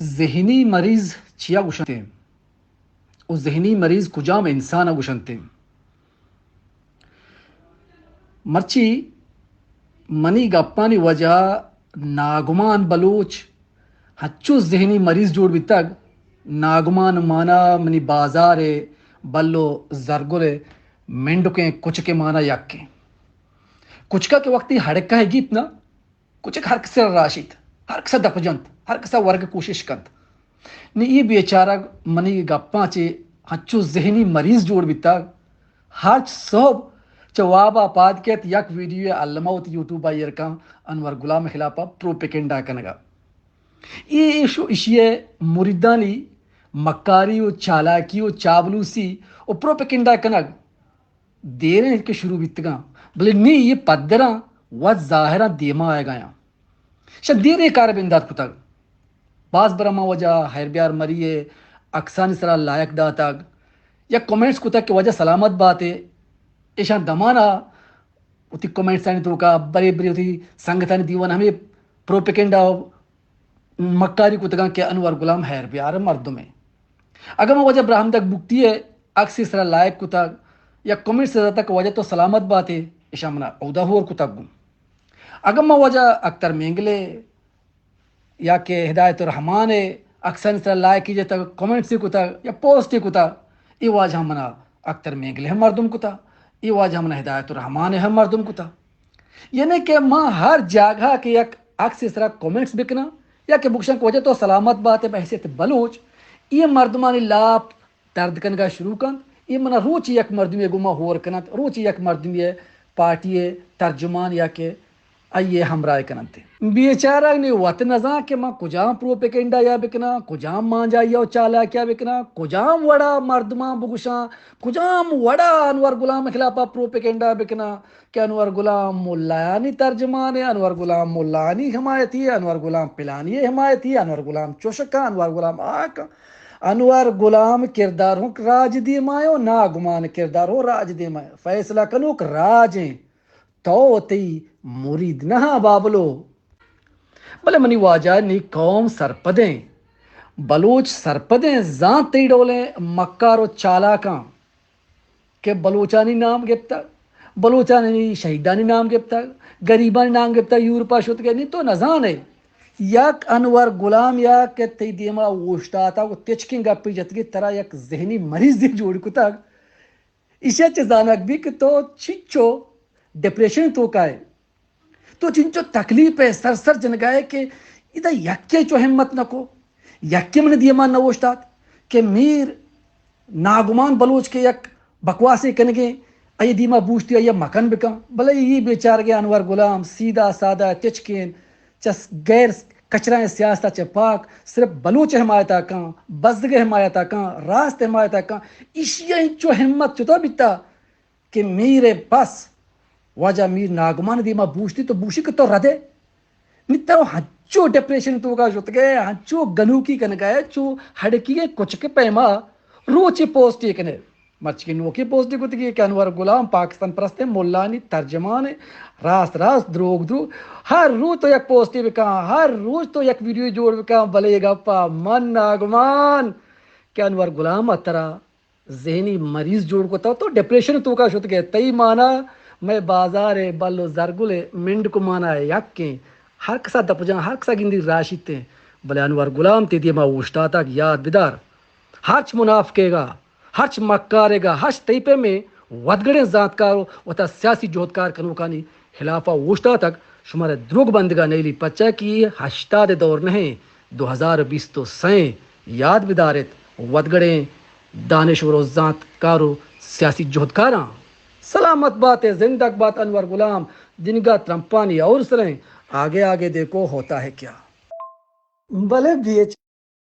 ذہنی مریض چیا گوشنت و ذہنی مریض کجام انسان ء گوشنت؟ مرچی منی گپانی وجہ ناگمان بلوچ ہنچو ذہنی مریض جوڑ بیتگ۔ ناگمان مانا منی بازار ء بل و زرگر ء منڈکیں کچکے مانا یکیں۔ کچکا کہ وقتی ہڑکہ گیت نا، کچک ہر کسا راشیت، ہر کسا دپ جنت، ہر کسا ورگ کوشش کنت۔ نی ای بیچارگ منی گپاں چہ ہنچو ذہنی مریض جوڑ بیتگ۔ ہرچ صبح چہ وابا پاد کیت، یک ویڈیو الما وتی یوٹیوب ء ایر کن، انور غلام خلاف ء پروپیگنڈا کنگا۔ ای ایشو اشی ء مریدانی مکاری و چالاکی و چابلوسی و پروپیگنڈا کنگ دیریں کہ شروع بیتگاں، بلے نی یہ پدراں وت ظاہراں دیما آیگایاں۔ شہ دیر یہ کار بندات کتگ۔ باز برا ما وجہ حیر بیار مری ء عکسانی سرا لائک داتگ یا کمنٹس کتگ کہ وجہ سلامت باتے۔ ایشاں دمانا وتی کمنٹسانی توکا برے برے وتی سنگتانی دیوان ہمیں پروپیگنڈا مکاری کتگاں کہ انور غلام حیر بیار مردمے۔ اگاں ما وجہ براہمدگ بگٹی ء عکسی سرا لائک کتگ یا کمنٹس داتگ کہ وجہ تو سلامت باتے، ایشاں منا اودا ہور کتگ گوں۔ اگاں ما وجہ اختر مینگلے یا کہ ہدایت الرحمان ء عکسانی سرا لائکی جتگ، کمنٹس کتگ یا پوسٹ کتگ، ای واجہ منا اختر مینگلے ہم مردم کتا، ای واجہ منا ہدایت الرحمان ہم مردم کتا۔ یعنی کہ ما ہر جاگہ کہ یک عکس سرا کمنٹس بکناں یا کہ بگشاں کہ وجہ تو سلامت بات بحیثیت بلوچ، یہ مردمانی لاپ درد کنگا شروع کنت۔ یہ منا روچی یک مردمی گما ہور کنت، روچی یک مردمی پارٹی ترجمان یا کہ آئی ء ہمراہ کننت۔ بیچارگ نی وت نزان کہ من کجام پروپیگنڈا یا بکناں، کجام مانجائی و چالاکیا بکناں، کجام وڑا مردماں بگوشاں، کجام وڑا انور غلام خلاف پروپیگنڈا بکناں کہ انور غلام ملایانی ترجمان ہے، انور غلام ملایانی حمایتی ہے، انور غلام پلانی حمایتی ہے، انور غلام چوشکا، انور غلام آکا، انور غلام کردار ہوں راج دیما ہے و ناگمان کردار ہوں راج دیما ہے۔ فیصلہ کنوک راج ہیں۔ تو و تئی مرید نہ ہاں بابلو۔ بلے منی واجہ نی قوم سرپدیں، بلوچ سرپدیں، زانت تئی ڈولیں مکار و چالاکاں کہ بلوچانی نام گپتگ، بلوچانی شہیدانی نام گپتگ، گریبانی نام گپتگ، یورپا شتگے، نی تو نزانے۔ یک انور غلام یا کہ تئی دیما اوشتاتگ و تچکیں گپی جتگی ترا یک ذہنی مریضے جوڑ کتگ۔ ایشی ء چہ زانگ بیت کہ تو چنچو ڈپریشن توکا ئے، تو چنچو تکلیف ء سر سر جنگا ئے کہ ادا یکے چو ہمت نہ کو، یکے من دیما نہ اوشتات کہ میر ناگمان بلوچ کے یک بکواسے کنگے، آئی دیما بوشتی آئی مکن بکن۔ بلے یہ بیچارگے انور غلام سیدھا سادہ تچکین چہ غیر کچرائیں سیاست ء چہ پاک صرف بلوچ ء حمایت ء کن، بزگ ء حمایت ء کن، راست ء حمایت ء کن۔ ایشی ء انچو ہمت چطور بیتا کہ میر ء پس واجہ میر ناگمان ء دیما بوشتی تو بوشی کہ تو ردے۔ نی تو ہنچو ڈپریشن توکا شتگے، ہنچو گنوکی کنگا ئے، چو ہڑکی ء کچک ء پیما روچے پوسٹے کنے۔ مرچی کہ نوکیں پوسٹے کتگی کہ انور غلام پاکستان پرستیں ملانی ترجمان ء، راست راست، دروگ دروگ۔ ہر روچ تو یک پوسٹے بکن، ہر روچ تو یک ویڈیو جوڑ بکن، بلے اے گپا من ناگمان کہ انور غلام ء ترا ذہنی مریض جوڑ کتا، تو ڈپریشن توکا شتگے۔ تئی مانا مئے بازار ء بل و زرگل ء منڈک مانا یکیں، ہر کسا دپ جان، ہر کسا گندی راشیتیں، بلے انور غلام تئی دیما اوشتاتگ، یاد بدار۔ ہرچ منافقے گا، ہرچ مکارے گا، ہرچ تئی پیمیں ودگڑیں زانتکار و وتا سیاسی جہدکار کنوکانی خلافا اوشتاتگ، شمارا دروگ بندگا نیلی، پچا کہ اے ہشتاد دور نہ ایں، دو ہزار بیست و سئے ایں۔ یاد بداریت، ودگڑیں دانشور و زانتکار و سیاسی جہدکاراں۔ سلامت بات ئے، زندگ بات انور غلام، دنگا ترمپانی اور سریں، آگے آگے دیکھو ہوتا ہے کیا۔ بلے بیچ